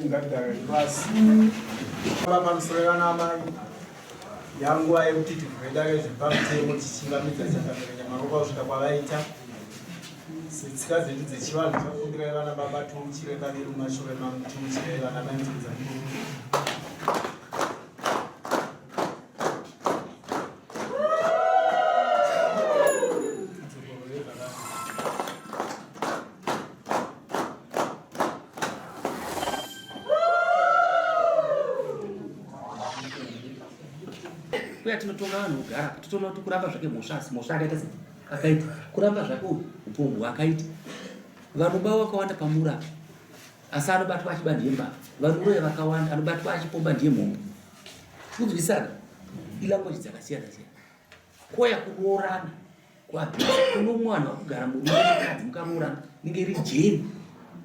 Ngatigare pasi. Pamusoro vana amai yanguva yekuti tivhure dare zvepamutemo tichingamidza chakamira nyamaropa kusvika kwavaita setsika dzedu dzechivanhu takumbirai vana baba tiuchire kaviri mumashure mangu tiuchirei vana mai mutudza Kuya tinotonga vanhu kugara totoona kuti kuramba zvake mhosva asi mhosva akaita se akaita kuramba zvake upombwe hwakaita vanoba wakawanda pamura asi anobatwa achiba ndiye mbavha vanoroya vakawanda anobatwa achipomba ndiye mhombo kunzwisana ilanguage dzakasiyana siyana koya kuroorana kuno mwana wakugara murume mukadzi mukaroorana inenge iri jeri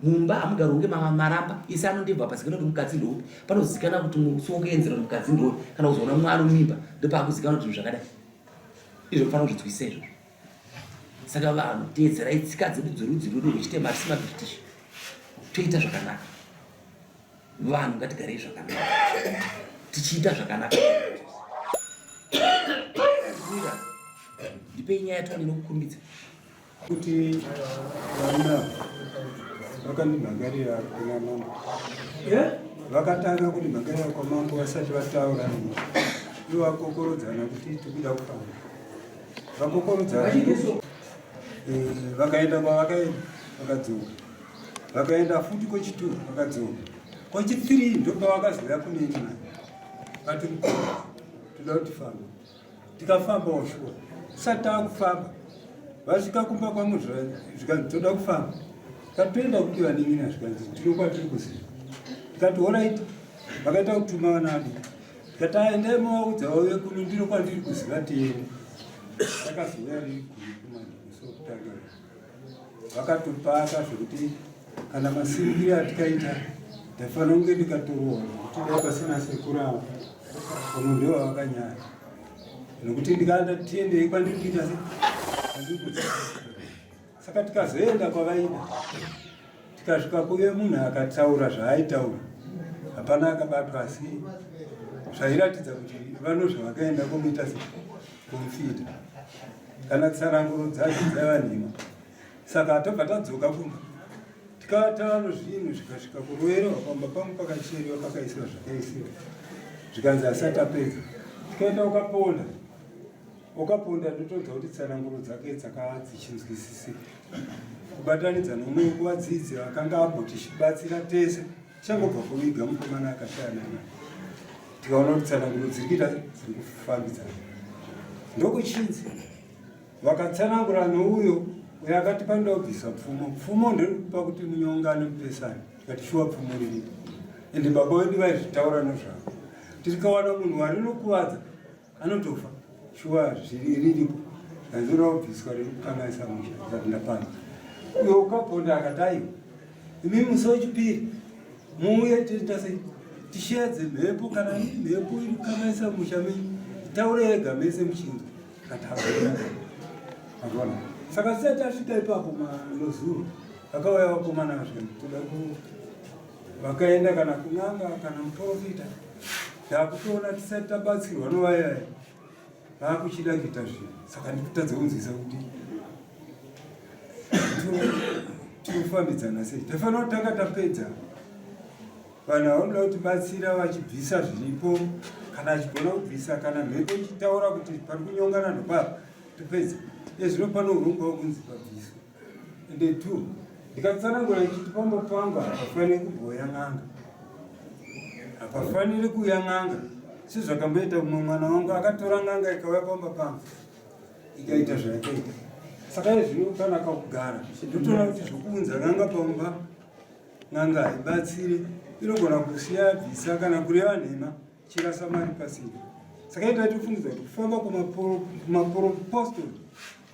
mumba hamugari kunge maramba isi anondibva pazikanwa kuti mukadzi ndoupi panozikanwa kuti musi wokuenzera kuti mukadzi ndoupi kana kuzoona mwana mimba ndopaakuzikanwa kuti zvinhu zvakadai izvo kufanira kuzvinzwisisa izvozvo saka vanhu teedzerai tsika dzedu dzerudzi rwedu rwechitema hatisi mabritish toita zvakanaka Vanhu ngatigarei zvakanaka tichiita zvakanaka. Ndipei nyaya tione nokukurumidza. Kuti vana vakandimhangarira kuna mambo. Vakatanga kundimhangarira kwamambo vasati vataura neni. Ivo vakokorodzana kuti tikuda kufamba. Vakokorodzana eh, vakaenda kwavakaenda vakadzoka. Vakaenda futi kwechitwo vakadzoka. Kwechithree ndopavakazouya kuneni manje. Vati mukoma toda kuti tifambe. Tikafambawo shuwa. Tisati takufamba vasvika kumba kwangu zvikanzi toda kufamba. Tikatoenda kuti vanin'ina zvikanzi tiri kwatiri kuziva. Tikati horaiti vakaita kutuma vana vadiki. Tikati aendai movaudza vauye kuno ndiro kwandiri kuziva tiende. Takazouya riri guru kumanje musi wekutanga. Vakatopaka zvekuti kana masimbire atikaita ndaifanira kunge ndikatorohwa zvekuti dai pasina sekuru avo pamwe ndivo vakanyara nekuti ndikaenda tiendei kwandiri kuita se kwandiri kuita saka tikazoenda kwavaida tikasvika kuve munhu akataura zvaaitaura hapana akabatwa asi zvairatidza kuti vano zvavakaenda komuita se komufita kana tsananguro dzacho dzaiva nhema saka tobva tadzoka kumba tikatano zvinhu zvikasvika kuroverwa pamba pangu pakacheriwa pakaisiwa zvakaisiwa zvikanzi asati apedza tikaenda ukaponda ukaponda ndotodza kuti tsananguro dzake dzakaa dzichinzwisisika kubatanidza nomwe wekuvadzidzi vakanga ambotibatsira tese Tichangobva kuviga mukomana akashaya nana tikaona kuti tsananguro dziri kuita dziri kufambidzana ndokuchinzi vakatsanangura nouyo uyo akati panoda kubvisa pfumo pfumo nderikupa kuti munyongane mupesani tikati shuwa pfumo riripo ende baba vedu vaizvitaura nezvavo tikawana munhu warinokuvadza anotofa shuwa riripo zvanzora kubviswa riri kukanganisa musha ndikati ndapana uyo ukaponda akati aiwa imi musi wechipiri muuye tiita sei tisheedze mhepo kana iri mhepo iri kukanganisa musha menyu taure yega mese muchinzwa akati hakuna akona saka tisati tasvika ipapo manozuro akauya vakomana zvinhu toda ku vakaenda kana kun'anga kana muprofita takutoona tisati tabatsirwa novayaya vakuchida kuita zvinhu saka ndikutadza kunzwisa kuti tinofambidzana sei tafanira kutanga tapedza vanhu vanoda kutibatsira vachibvisa zviripo kana achigona kubvisa kana mhepo ichitaura kuti pari kunyongana ndopapa topedza ezvino pano urongwa wekunzi pabviswa Ende tu ndikatsanangura ndichiti pamba pangu hapafaniri kumboya n'anga, hapafaniri kuuya n'anga sezvakamboita mumwe mwana wangu akatora n'anga ikauya pamba pangu ikaita zvayakaita. Saka izvino kanaka kugara ndotoona kuti zvokuunza n'anga pamba n'anga haibatsire, inogona kusiya yabvisa kana kureva nhema chirasa mari pasina. Saka ita tofungidza kuti kufamba kumaporopostori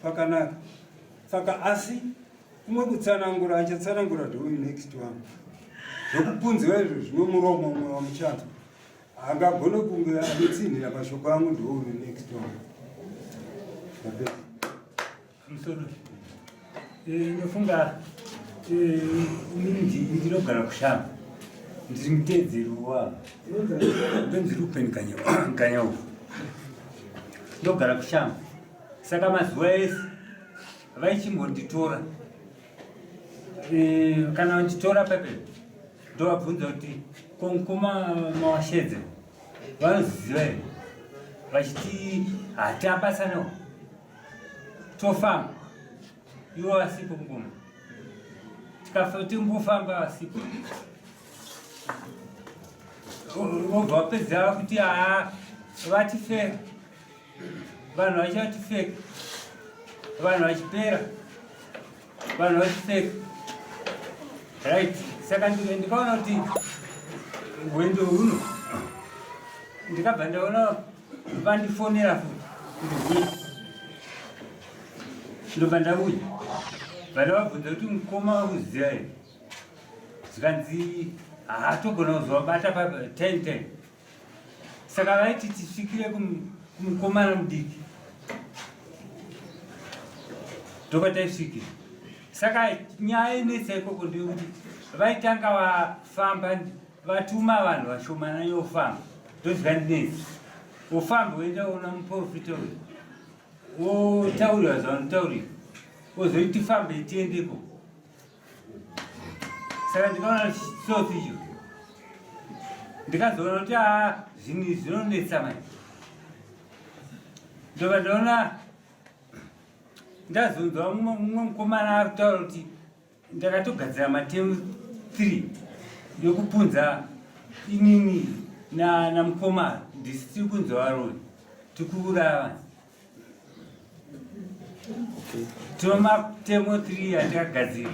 kwakanaka saka asi kumwe kutsanangura achatsanangura ndeuyu next one zvokupunziwa izvo zvino muromo umwe wamuchanzwa angagone kunge anotsinhira mashoko angu ndeuyu next one musoro eh, ndofunga eh, inini ndinogara kushamba. Ndiri muteedzeri wavo. Ndonzi Ruben Ganyaufu. Ndogara kuShamba. Saka mazuva ese vaichimbonditora eh, kana vanditora pepe ndovabvunza kuti ko mukoma mawashedze vanoziva here vachiti hatabasanawo tofamba iwo asipo mukoma tikafa timbofamba asipo vobva vapedza kuti haa vatifera vanhu vachatifeka vanhu vachipera vanhu vachifeka right saka ndikaona kuti rwendo runo ndikabva ndaona vandifonera futi kuti huya ndobva ndauya vandavabvunza kuti mukoma vakuziva here zvikanzi haatogona kuzovabata pa 10 10 saka vaiti tisvikire kumukomana mudiki ndopataisvikira saka nyaya inetsa ikoko ndeyekuti vaitanga vafamba vatuma vanhu vashomana yofamba ndozvikandinetsa ofamba woenda ona muprofita uyu wotaurira zvavanotaurira ozoiti tifambe tiendeko saka ndikaona chitsotsi icho ndikazoona kuti aa zvinhu izvi zvinonetsa manje ndobva ndaona ndazonzwa mumwe mukomana ari kutaura kuti ndakatogadzira matemu 3 yokupunza inini namukoma ndisi tiri kunzi varoi tikuuraya vanhu Tino matemo 3 atakagadzira.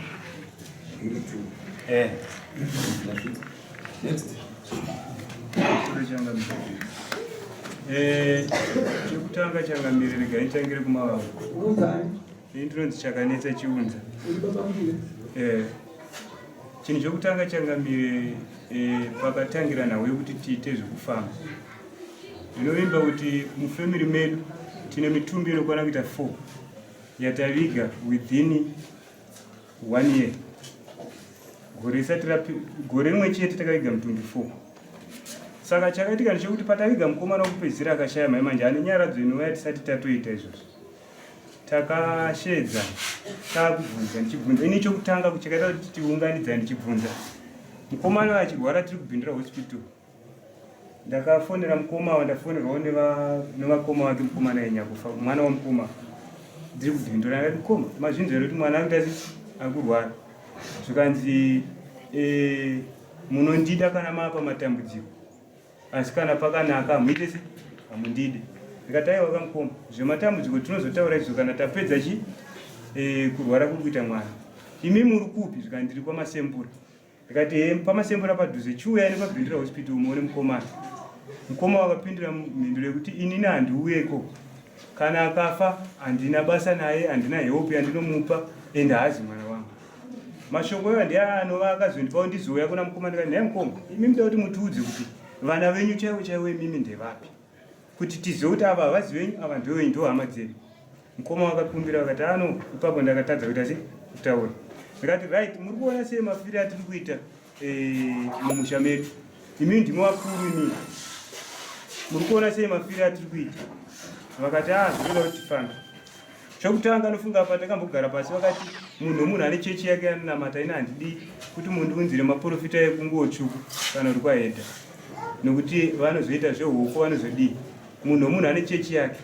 Eh. Next. Eh, chekutanga changamire regai nditangire kumavavo. Ini ndinonzi chakanetsa chiunza. Eh. Chinhu chekutanga changamire eh, pakatangira nhau yekuti tiite zvekufamba. Ndinovimba kuti mufamily medu tine mitumbi inokwana kuita 4 yataviga within one year. Gore risati gore rimwe chete takaviga mitumbi 4. Saka chakaitika ndechekuti pataviga mukomana wekupedzisira akashaya mai manje ane nyaradzo inouya tisati tatoita izvozvo. Takashedza takubvunza ndichibvunza ini chokutanga chakaita kuti tiunganidza ndichibvunza mukomana achirwara tiri kubhindura hospital Ndakafonera mukoma wandafonerwawo nevakoma vake mukomana yenyakufa mwana wamukoma ndiri kubvindura ndakati mukoma mazvinzwa here kuti mwana akuita sei akurwara zvikanzi e, munondida kana mapa matambudziko asi kana pakanaka hamuite se hamundide ndikati aiwa kamukoma zvematambudziko tinozotaura izvo kana tapedza chi e, kurwara kuri kuita mwana imi muri kupi zvikanzi ndiri kwamasembura Ndikati he pamasembura padhuze chiuyai nepabhindura hospital muone mukomana. Mukoma wakapindura mhinduro yekuti inini handiuye ikoko. Kana akafa handina basa naye, handina help yandinomupa and haazi mwana wangu. Mashoko ayo ndiye anova akazondipawo ndizouya kuna mukoma ndikati nhai mukoma imi muda kuti mutiudze kuti vana venyu chaivo chaivo imimi ndevapi kuti tizive kuti ava havazi venyu ava ndevenyu ndo hama dzedu. Mukoma vakakumbira vakati ano ah, ipapo ndakatadza kuita sei kutaura. Ndikati right muri kuona sei mafiro atiri kuita eh, mumusha medu. Imi ndimi vakuru imi. Muri kuona sei mafiro atiri kuita. Vakati ah zvinoda kuti tifambe. Chokutanga nofunga apa takambogara pasi vakati munhu munhu ane chechi yake anonamata ini handidi kuti mundiunzire maprofita ekunguo tsvuku kana kuti kwahedha nokuti vanozoita zvehoko vanozodii Munhu wemunhu ane chechi yake.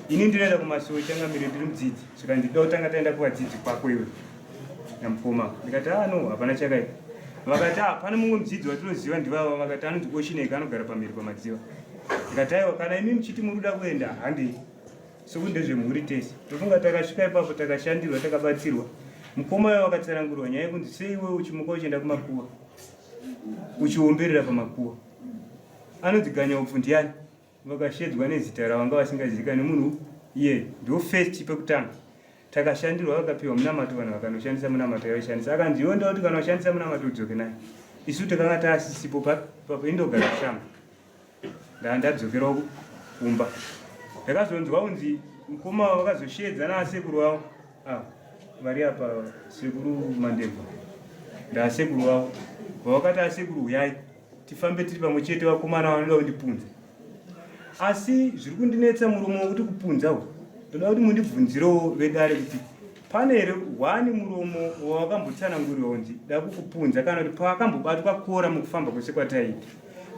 Ini ndinoenda kumasowe changamire ndiri mudzidzi. Zvikanzi ndinoda kutanga taenda kuvadzidzi kwako iwe. Namukoma. Ndikati ah no hapana chakaipa. Vakati ah pane mumwe mudzidzi watinoziva ndivava vakati anonzi Oshineka anogara pamhiri pamadziva. Ndikati aiwa kana imi muchiti muri kuda kuenda handei. Sokuti ndezvemhuri tese. Tofunga takasvika ipapo takashandirwa takabatsirwa. Mukoma uyo wakatsanangurwa nyaya yekunzi sei iwe uchimuka uchienda kumakuva. Uchiomberera pamakuva. Anonzi Ganyaupfu ndiani? Vakashedzwa nezita ravanga vasingazivikani munhu iye ndo first pekutanga takashandirwa vakapiwa munamato vanhu vakanoshandisa munamato yavaishandisa akanzi iwe ndauti kana ushandisa munamato udzoke naye isu takanga taasisipo papo indogara kushamba ndaa ndadzokerawo kumba ndakazonzwa kunzi mukoma vakazoshedza naasekuru vavo ava vari apa sekuru mandebvu ndaasekuru vavo vavakati asekuru huyai. tifambe tiri pamwe chete vakomana vanoda kundipunza asi zviri kundinetsa muromo wekuti kupunza uku ndoda kuti mundibvunzirewo vedare kuti pane here hwani muromo wawakambotsanangurirwa kunzi da kukupunza kana kuti pawakambobatwa kora mukufamba kwese kwataiita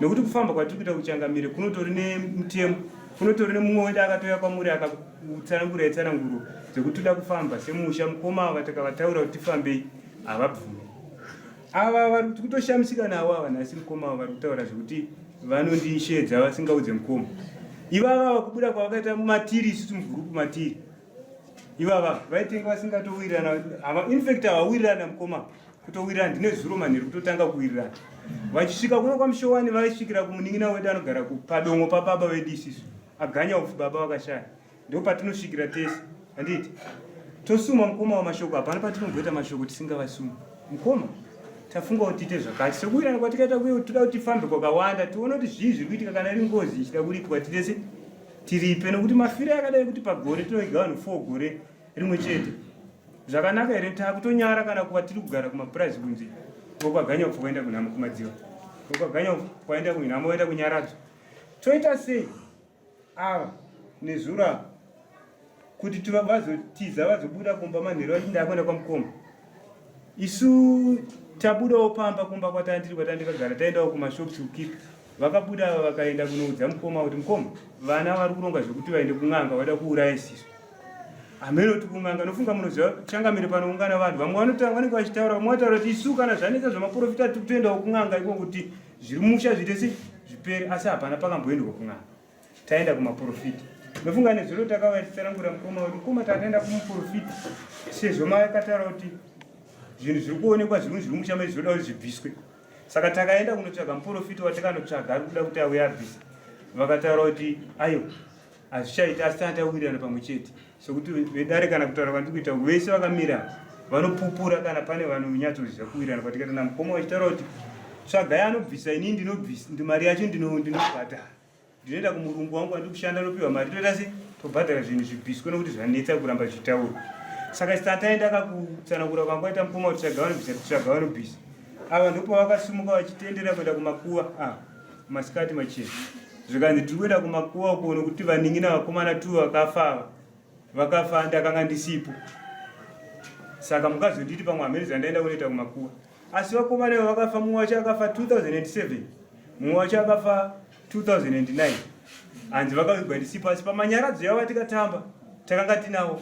nekuti kufamba kwatiri kuita kuchangamire kunotori nemutemo kunotori nemumwe wedu akatouya kwamuri akakutsanangura tsananguro dzekuti toda kufamba semusha mukoma ava takavataura kuti tifambei havabvumi ava vari kutoshamisika navo ava nhasi mukoma ava vari kutaura zvekuti vanondishedza vasingaudze mukoma ivava ava kubuda kwavakaita matiri isusu mugurupu matiri ivava vaitenga vasingatowirirana infact havawirirana mukoma kutowirirana ndine zuro manheru kutotanga kuwirirana vachisvika kuno kwamushowani vaisvikira kumunin'ina wedu anogara padongo pababa vedu isisu aganya ufu baba vakashaya Ndopatinosvikira tese handiti tosuma mukoma wamashoko hapana patinomboita mashoko tisingavasumi mukoma tafunga kuti tiite zvakati sekuwirana kwatikaita kuye toda kuti tifambe kwakawanda tione kuti zvii zviri kuitika kana iri ngozi ichida kuripwa titese tiripe nokuti mafiro akadai kuti pagore tinoiga vanhu four gore rimwe chete zvakanaka here takutonyara kana kuva tiri kugara kumapurazi kunzi vokwaganya kupfa kwaenda kunhamo kumadziva vokwaganya kupfa kwaenda kunhamo vaenda kunyaradzo toita sei ava nezuro ava kuti vazotiza vazobuda kumba manheru vachiti ndakuenda kwamukoma isu tabudawo pamba kumba kwatandiri kwatandikagara taendawo kumashops kukipa vakabuda ava vakaenda kunoudza mukoma kuti mukoma vana vari kuronga zvekuti vaende kun'anga vada kuuraya isisu hameno kuti kun'anga nofunga munoziva changamire panoungana vanhu vamwe vanotanga vanenge vachitaura vamwe vataura kuti isu kana zvanetsa zvamaprofita tiri kutoendawo kun'anga iko kuti zviri musha zviite sei zvipere asi hapana pakamboendwa kun'anga taenda kumaprofita ndofunga nezuro takauya titsanangura mukoma wedu mukoma tataenda kumuprofita sezvo makataura kuti zvinhu zviri kuonekwa zvimwe zviri musha medu zvinoda kuti zvibviswe saka takaenda kunotsvaga muprofita watakanotsvaga ari kuda kuti auye abvise vakataura kuti aiwa hazvichaita asi tanga tawirirana pamwe chete sokuti vedare kana kutaura kwandiri kuita vese vakamira vanopupura kana pane vanonyatsoziva kuwirirana kwatikaita namukoma vachitaura kuti tsvagai anobvisa inini ndinobvisa mari yacho ndinobhadhara ndinoenda kumurungu wangu andiri kushanda nopiwa mari toita se tobhadhara zvinhu zvibviswe nokuti zvanetsa kuramba zvichitaura saka sita taenda kakutsanangura kwangu aita mukoma kuti tsvaga vanobvisa tsvaga vanobvisa ava ndopavakasimuka vachitendera kuenda kumakuva ah, masikati machena zvikanzi tiri kuenda kumakuva uko nokuti vanin'ina vakomana tu vakafa ava vakafa ndakanga ndisipo saka mukazonditi pamwe hamene zvandaenda kunoita kumakuva asi vakomana ivo vakafa mumwe wacho akafa 2007 mumwe wacho akafa 2009 hanzi vakavigwa ndisipo asi pamanyaradzo yavo atikatamba takanga tinavo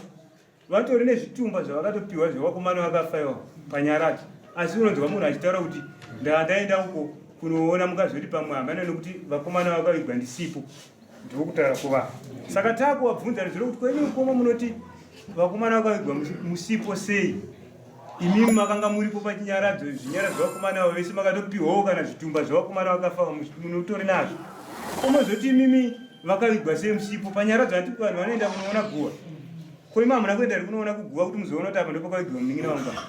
Vatori nezvitumba zvavakatopiwa zvevakomana vakafa iwavo panyaradzo asi unonzwa munhu achitaura kuti ndandaenda uko kunoona mukazoti pamwe hambana nekuti vakomana vakavigwa ndisipo ndiko kutaura kuvanhu saka taakuvabvunza nezviro kuti koimi mukoma munoti vakomana vakavigwa musipo sei imimi makanga muripo pachinyaradzo zvinyaradzo vakomana avo vese makatopiwawo kana zvitumba zvevakomana vakafa munotori nazvo komozoti imimi vakavigwa sei musipo panyaradzo hanti vanhu vanoenda kunoona guva ko imi hamuna kuenda here kunoona kuguva kuti muzoona kuti apa ndopakavigwa munin'ina wangu apa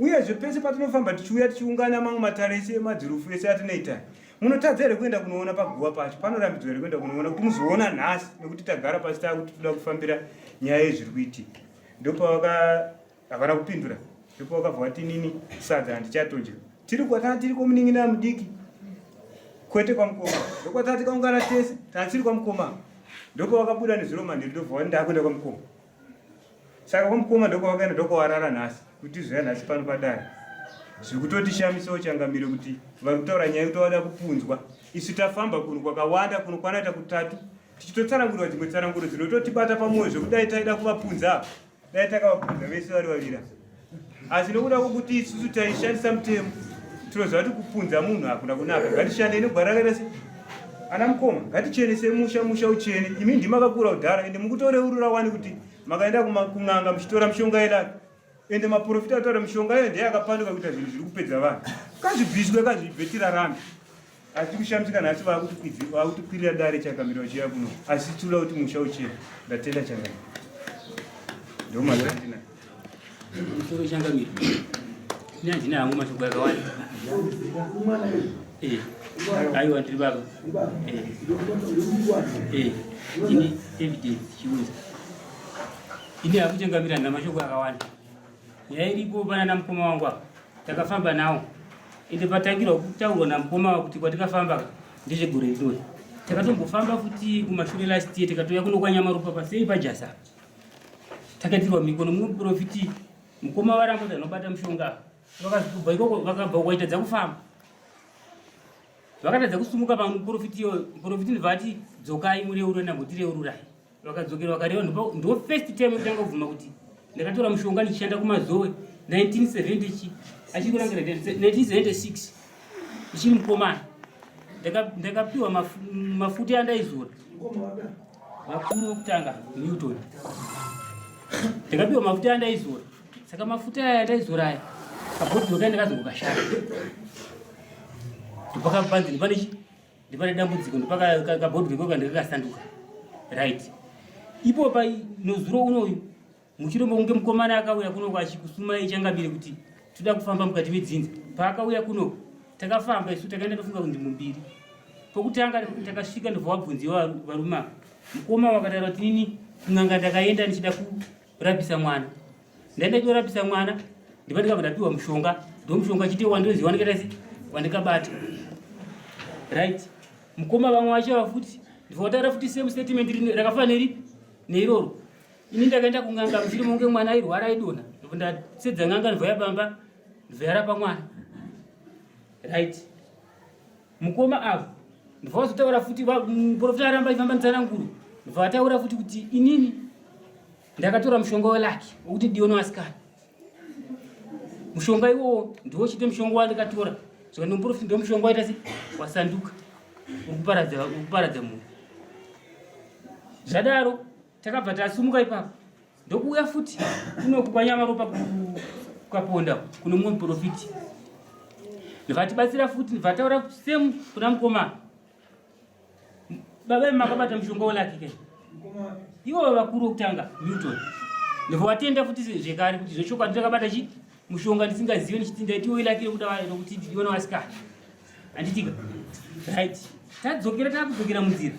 uyezve pese patinofamba tichiuya tichiungana mamwe matare ese emadzirufu ese atinoita munotadza here kuenda kunoona paguva pacho panorambidzwa here kuenda kunoona kuti muzoona nhasi nekuti tagara pasi taakuti toda kufambira nyaya yezviri kuitika ndopavaka Havana kupindura ndipo vakabva vati inini sadza handichatodya. Tiri kwatanga tiri kwomunin'ina mudiki kwete kwamukoma. Ndokwatanga tikaungana tese tanga tiri kwamukoma. Ndipo vakabuda nezuro manheru ndobva vati ndakuenda kwamukoma. Saka kwamukoma ndokwavakaenda ndokwavarara nhasi kuti zviya nhasi pano padare. Zviri kutotishamisawo changamire kuti vari kutaura nyaya yekuti vada kupunzwa. Isu tafamba kunhu kwakawanda kuno kwanaita kutatu tichitotsanangurwa dzimwe tsananguro dzinototibata pamwoyo zvekudai taida kuvapunza apa. Dai takavapunza vese vari vavira asi nokuda kwokuti isusu taishandisa mutemo tinoziva kuti kupunza munhu hakuna kunaka ngatishandei negwara rakaita se ana mukoma ngatichenese musha musha uchene imi ndimakakura kudhara ende mukutoreurura wani kuti makaenda kun'anga muchitora mishonga yelaki ende maprofita ataura mishonga iyo ndeyakapanduka kuita zvinhu zviri kupedza vanhu kazvibviswe kazvibve tirarame Asi kushamisika nhasi vakutikwirira dare chakamira vachiuya kuno asi tinoda kuti musha uchena. Ndatenda changamire. Ndomazandina. Musoro changamire. Ini handina hangu mashoko akawanda. Eh. Aiwa ndiri baba. Eh. Eh. Ini evidence chiunza. Ini hangu changamire handina mashoko akawanda. Nyaya iripo pana namukoma wangu apa. Takafamba nawo. Ende patangirwa kutaurwa namukoma kuti kwatikafamba ndezvegore rinori. Takatombofamba futi kumashure last year tikatouya kuno kwaNyamaropa pasei pajasa. Takaitirwa mhiko nomumwe muprofiti mukoma varamba kuti anobata mushonga. Vakazobva ikoko vakabva kwaita dzakufamba. Vakatadza kusumuka pamuprofiti iyo muprofiti ndibva ati dzokai mureurure ndambotireururai. Vakadzokera vakareva ndo first time yekutanga kubvuma kuti ndakatora mushonga ndichishanda kumazowe 1970 chi achiri kurangira 1976 ndichiri mukomana ndakapiwa mafuta andaizora vakuru vokutanga Newton ndakapiwa mafuta andaizora saka mafuta aya andaizora aya kabhodhoro kai ndakazongokashanda ndopakapanzi ndipane chi ndipane dambudziko ndopakabhodhoro ikoka ndakakasanduka right ipo pa nozuro unoyu muchirombo kunge mukomana akauya kuno achikusumai changamire kuti toda kufamba mukati medzinza paakauya kuno takafamba isu takaenda tofunga kuti mumbiri pokutanga takasvika ndobva wabvunziwa varume ava mukoma wakataura kuti nini kun'anga ndakaenda ndichida kurapisa mwana ndaenda ndichorapisa mwana ndipa ndikabva ndapiwa mushonga ndo mushonga chite wandoziva wandikaita se wandikabata right mukoma vamwe vacho ava futi ndibva wataura futi same statement rakafanana neripi neiroro ini ndakaenda kun'anga mushure monge mwana airwara aidonha ndobva ndasedza n'anga ndobva yapamba ndobva yarapa mwana right mukoma avo ndobva vazotaura futi muprofita aramba achifamba nitsananguro ndobva vataura futi kuti inini ndakatora mushonga welaki wekuti ndione vasikana mushonga iwowo ndiwo chite mushonga wandikatora zvika ndomuprofita ndo mushonga waita se wasanduka uri kuparadza munhu zvadaro takabva tasumuka ipapo ndokuuya futi kunoku kwanyamaropa kukaponda kuno mumwe muprofiti ndivatibatsira futi ndivataura same kuna mukoma baba makabata mushonga welaki ke ivo vakuru vekutanga newton ndivowatenda futi zvekare kuti zvechokwadi ndakabata chi mushonga ndisingazive ndichiti ndaitiwo welaki rekuda rokuti ndione vasikana handitika right tadzokera takudzokera munzira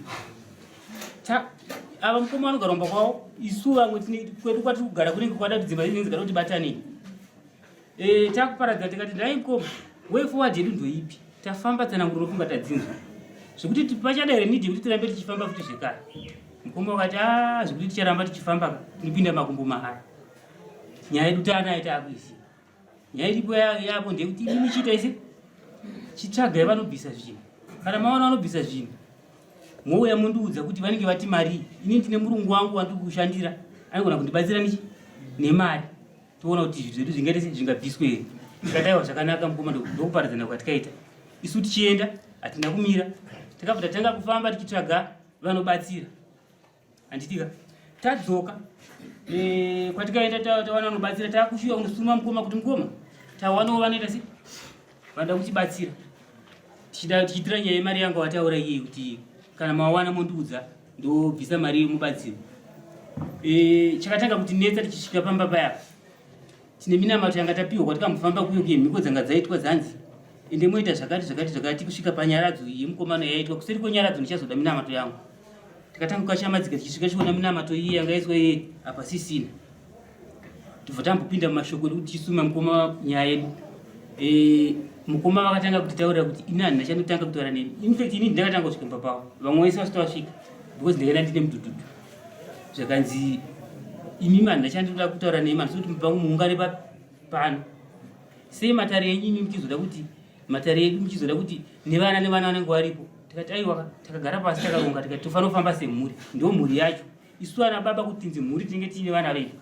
ava mukoma vanogara kumba kwavo isu vamwe kwedu kwatiri kugara kunenge kwada kuti dzimba dzinenge dzikada kuti batanei e, takuparadza tikati ndai mukoma way forward yedu ndoipi tafamba tsananguro nofunga tadzinzwa zvekuti pachada here need yekuti tirambe tichifamba futi zvekare mukoma wakati a ah, zvekuti ticharamba tichifamba tinopinda makumbo mahara nyaya yedu taanayo taakuiziva nyaya iripo yapo ndeyekuti imi chiita ise chitsvagai vanobvisa zvinhu kana maona vanobvisa zvinhu mouya mondiudza kuti vanenge vati marii ini ndine murungu wangu wandiri kushandira anogona kundibatsira nichi nemari toona kuti zvinhu zvedu zvingaite se zvingabviswe here tikataiwa zvakanaka mukoma ndokuparadzana kwatikaita isu tichienda hatina kumira takabva tatanga kufamba tichitsvaga vanobatsira handitika tadzoka eh, kwatikaenda tawana vanobatsira takushuya kunosuma mukoma kuti mukoma tawanawo vanoita se vanoda kutibatsira tichiitira nyaya yemari yanga wataura iye kuti kana mawana mondiudza ndobvisa mari yemubatsiro eh, chakatanga kutinetsa tichisvika pamba paya tine minamato yanga tapiwa kwatikambofamba kuyo kuye mhiko dzanga dzaitwa dzanzi ende moita zvakati zvakati zvakati kusvika panyaradzo yemukomana yaitwa kuseri kwenyaradzo ndichazoda minamato yangu tikatanga kukashamadzika tichisvika chiona minamato iye yanga yaiswa iye apa sisina tobva tambopinda mumashoko ekuti tichisuma mukoma nyaya yedu e, mukoma vakatanga kutitaurira kuti ini handina chandotanga kutaura neni infact ini ndakatanga kusvika mba pavo vamwe vese vasati vasvika because ndakaenda ndine mudhudhudhu zvakanzi imimi handina chandinoda kutaura nemi handisi kuti mubva muungane pano sei matare enyu imi muchizoda kuti matare edu muchizoda kuti nevana nevana vanenge varipo tikati aiwa takagara pasi takaronga tikati tofanira kufamba semhuri ndo mhuri yacho isu ana baba kuti tinzi mhuri tinenge tiine vana vedu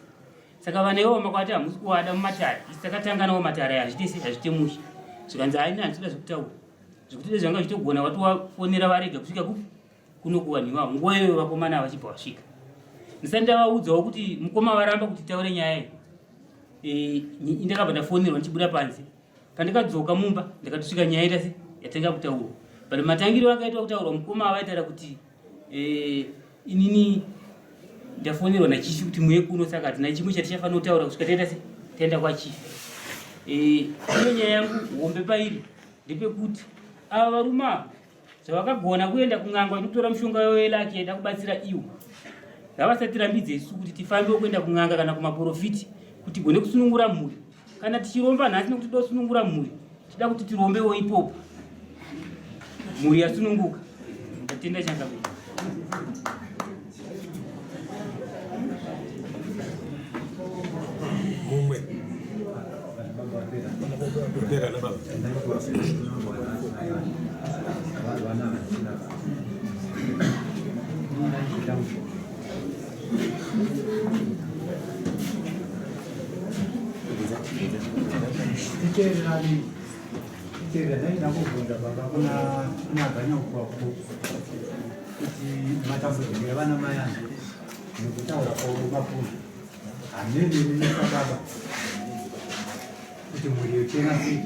saka vana ivovo makwati hamusi kuvada mumatare isu takatanga navo matare aya hazviite sei hazviite mushe zvikanzi haini handitoda zvekutaura zvekuti dai zvanga zvichitogona watovafonera varega kusvika kupi kuno kuvanhu ivavo nguva iyoyo vakomana vachibva vasvika ndisati ndavaudzawo kuti mukoma varamba kuti taure nyaya iyi e, ndakabva ndafonerwa ndichibuda panze pandikadzoka mumba ndikatosvika nyaya ita se yatanga kutaurwa but matangiro akaitwa kutaurwa mukoma avaitaura kuti e, inini ndafonerwa nachifi kuti muye kuno saka hatina chimwe chatichafanira kutaura kusvika taita se taenda kwachifi e, iyo nyaya yangu hombe pairi ndepekuti ava varume ava zvavakagona kuenda kun'anga vachinotora mishonga yavo yelaki yaida kubatsira iwo ngavasatirambidze isu kuti tifambe kuenda kun'anga kana kumaporofiti kuti gone kusunungura mhuri kana tichiromba nhasi nekuti toda kusunungura mhuri Tida kuti tirombewo ipopo. Mhuri yasununguka. Ndatenda changamire. Mumwe. Pera na baba. Titeererani, titeererani ndakubvunza baba kuna kuna Ganyaukwako kuti matambudziko evana mai anga nekutaura kwavo mapundu hamene nesa baba kuti mhuri yochena sei.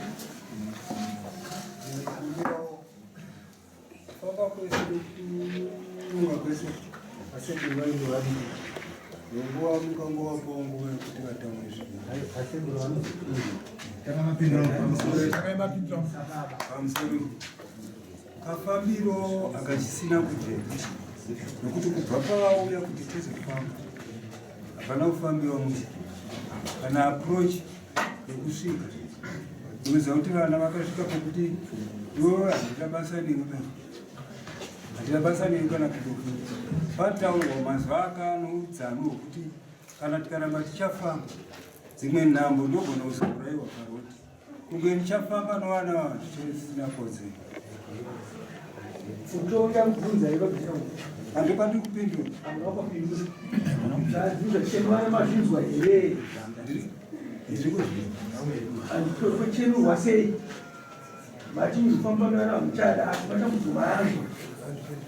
Famba kwese nekutunga kwese asekuru vainge variko nenguva mukangovapawo nguva yekuti vataure zvinhu asekuru vanozopamusoro kafambiro akachisina kujeka nokuti kubva pavauya kuti tizofamba hapana kufambiwa mushe kana approach yekusvika unoziva kuti vana vakasvika pokuti iwewe handina basa newe handina basa newe kana kudofu pataurwa mazuva akanoudzamu wekuti kana tikaramba tichafamba dzimwe nhambo ndogona kuzourayiwa paroti Kunge ndichafamba novana vava zvisina kodzero. Utonga kubvunza iwe Handi pandiri kupindura. Wakapindura. Zvabvunza chenura mazvinzwa here? Ndiri kuzvinzwa. Anditochenurwa sei? Mati kufamba nevana vamuchada asi matambudziko maanzwa.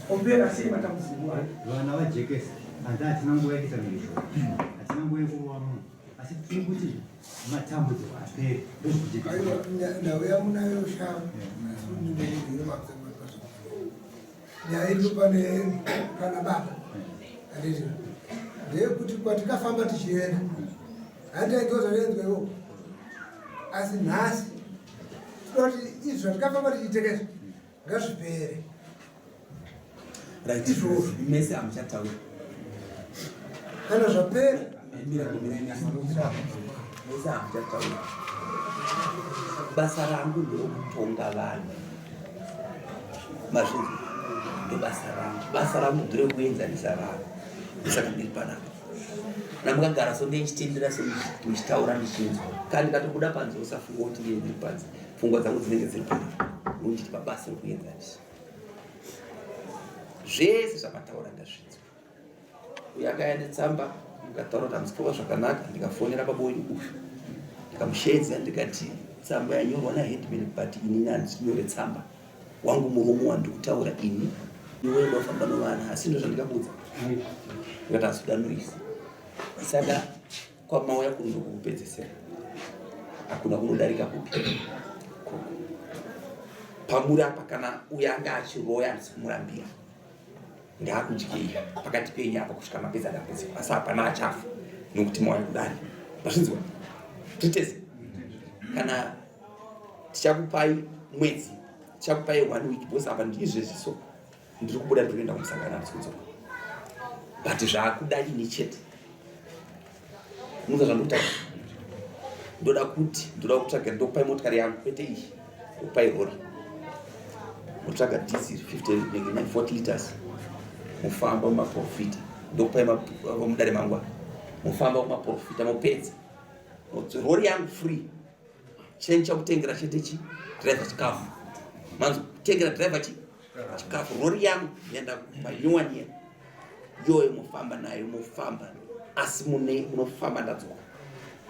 Opera sei matambudziko ayo? Vana vajekesa hanzi hatina nguva yekuita mhirizhonga, hatina nguva yekurova munhu asi tiri kuti matambudziko apere ndozvikujekeaiwa nhau yamunayo sha nyaya iripo pane pana baba handiti ndeyekuti kwatikafamba tichienda handiainzwa zvaendzwa iwo asi nhasi tinoda kuti izvi zvatikafamba tichiitekesha ngazvipere right izvozvo mese hamuchataura kana zvapera mira mira mese hamuchataura basa rangu nderokutonga vanhu mazvinzwa ndobasa rangu basa rangu nderekuenzanisa vanhu ndosaka ndiri panapa namukagara so ndichitendera so muchitaura ndichinzwa kana ndikatobuda panze usafunga kuti ndiye ndiri panze pfungwa dzangu dzinenge dziri panapa ndiri pabasa rekuenzanisa zvese zvamataura ndazvinzwa uyo akaya netsamba ndikataura kuti hamusi kuva zvakanaka ndikafonera baba wenyu uyu ndikamusheedza ndikati tsamba yanyorwa naheadman but inini handisi kunyore tsamba wangu muromo wandikutaura ini iwe ndofamba novana asi ndo zvandikakuudza ndikati asi kuda noise saka kwamauya kuno ndokukupedzesera hakuna kunodarika kupi koko pamuri apa kana uyo anga achiroya handisi kumurambira ngaakudyei pakati penyu apa kusvika mapedza dambudziko asi hapana achafa nokuti mauya kudari mazvinzwa titese kana tichakupai mwedzi tichakupai one week because apa ndizvezvi so ndiri kubuda ndiri kuenda kumusangano handisi kudzoka but zvaakuda ini chete muza zvandikutaura ndoda kuti ndoda kutsvaga ndokupai motikari yangu kwete iyi ndokupai rori motsvaga diesel 50 40 liters mofamba mumaprofita ndokupai mudare mangwa mofamba mumaprofita mopedza rori yangu free cheni chakutengera chete chi driver chikafu manzi kutengera driver chi chikafu rori yangu yanda panyowani iya yoyo mofamba nayo mofamba asi mune munofamba ndadzoka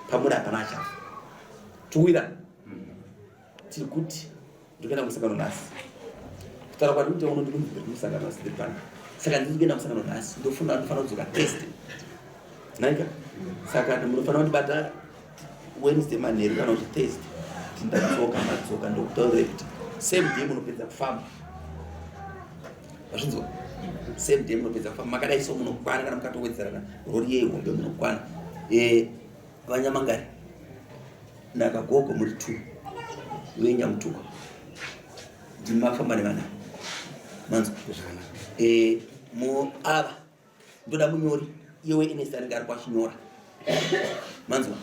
pamuri hapana achafa tuwira tiri kuti ndikuenda kumusangano nhasi kutaura kwandiri kuita uno ndiri kumusangano nhasi ndiri pano saka ndiri kuenda kumusangano nhasi ndofunga ndofanira kudzoka thursday naika saka munofanira kundibata Wednesday manheru kana kuti Thursday ndadzoka ndadzoka ndokutaurira kuti same day munopedza kufamba mazvinzwa same day munopedza kufamba makadai so munokwana kana mukatowedzerana rori yehombe munokwana eh, vanyamangari nakagogo muri two uye nyamutuka ndimafamba nevana manzwa eh, ava ndoda munyori iye weNS anenge aripo achinyora manzwa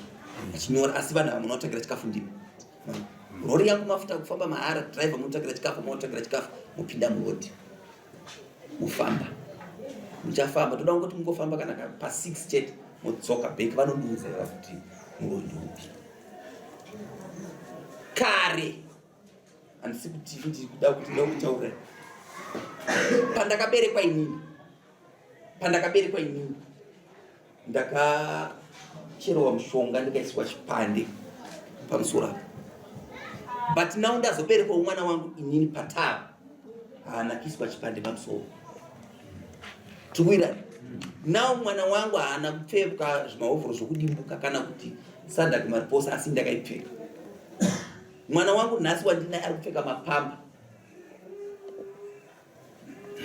achinyora asi vanhu ava munovatsvagira chikafu ndimi Rori yangu mafuta kufamba mahara, driver munotsvakira chikafu, motsvakira chikafu, mopinda murodhi. Mufamba. Muchafamba, toda kungoti mungofamba kana pa 6 chete modzoka back vanondiudza iva kuti muroyi ndoupi. Kare handisi kuti ndikuda kuti ndoda kutaura pandakaberekwa inini pandakaberekwa inini ndakacherewa mushonga ndikaiswa chipande pamusoro apa but now ndazoberekwa mwana wangu inini patava haana kuiswa chipande pamusoro tikuwirana now mwana wangu haana kupfeka zvimahovhoro zvokudimbuka kana kuti sadak mariposa asi ndakaipfeka mwana wangu nhasi wandinaye ari kupfeka mapamba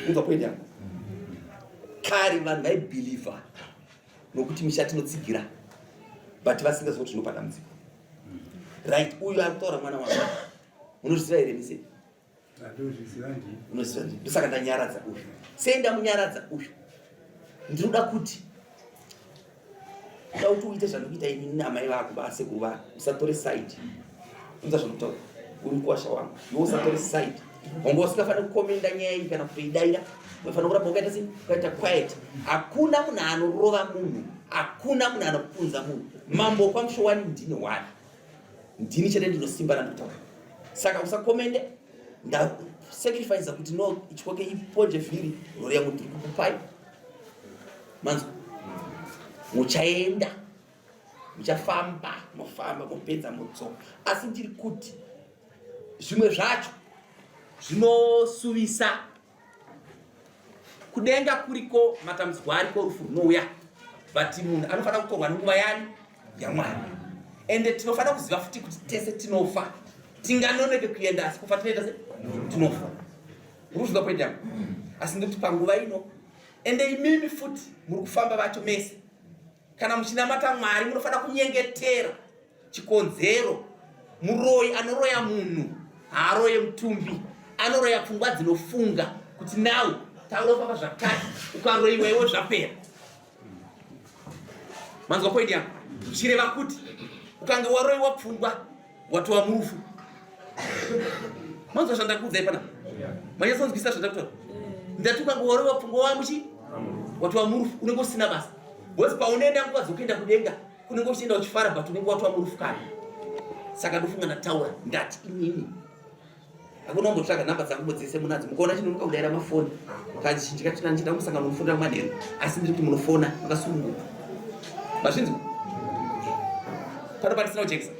unzwa point yangu kare vanhu vaibhilivha nokuti misha tinotsigira but vasingaziva kuti zvinopa dambudziko right uyu ari kutaura mwana wangu unozviziva here mise unoziva ndi ndosaka ndanyaradza uyu sei ndamunyaradza uyu ndinoda kuti da kuti uite zvandikuita ini namai vako vasekuru vako usatore side unza zvandikutaura uri mukuwasha wangu iwe usatore side wanga usingafaniri kukomenda nyaya iyi kana kutoidaira unofanira kuramba ukaita sei ukaita quiet hakuna munhu anorova munhu hakuna munhu anopunza munhu mambo kwamushowani ndini one ndini chete ndinosimba randikutaura saka usakomende ndasacrifice kuti no ityoke iponje vhiri rori yangu ndiri kukupai manzwa muchaenda muchafamba mofamba mopedza modzoka asi ndiri kuti zvimwe zvacho zvinosuvisa kudenga kuriko matambudziko ariko rufu runouya but munhu anofanira kutorwa nenguva yani yamwari ende tinofanira kuziva futi kuti tese tinofa tinganoneke kuenda asi kufa tinoita se tinofa urikuzvinzwa point yangu asi ndikuti panguva ino ende imimi futi muri kufamba vacho mese kana muchinamata mwari munofanira kunyengetera Chikonzero, muroyi anoroya munhu haaroye mutumbi, anoroya pfungwa dzinofunga kuti now taurofamba zvakati, ukaroyiwa iwe zvapera. Manzwa point yangu? Zvichireva kuti ukange waroyiwa pfungwa watova murufu. Manzwa zvandakuudzai panapa? Manyatsonzwisisa zvandakutaura? Ndati ukange waroyiwa pfungwa wamuchi watova murufu, unenge usina basa. Because paunoenda nguva dzokuenda kudenga unenge uchienda uchifara but unenge watova murufu kare saka ndofunga ndataura ndati inini hakuna kumbotsvaga nhamba dzangu dzese munadzo mukaona chinonoka kudaira mafoni kazhinji kacho ndichida musangano unofonera manheru asi ndiri kuti munofona makasununguka mazvinzwa pano pandisina kujekesa.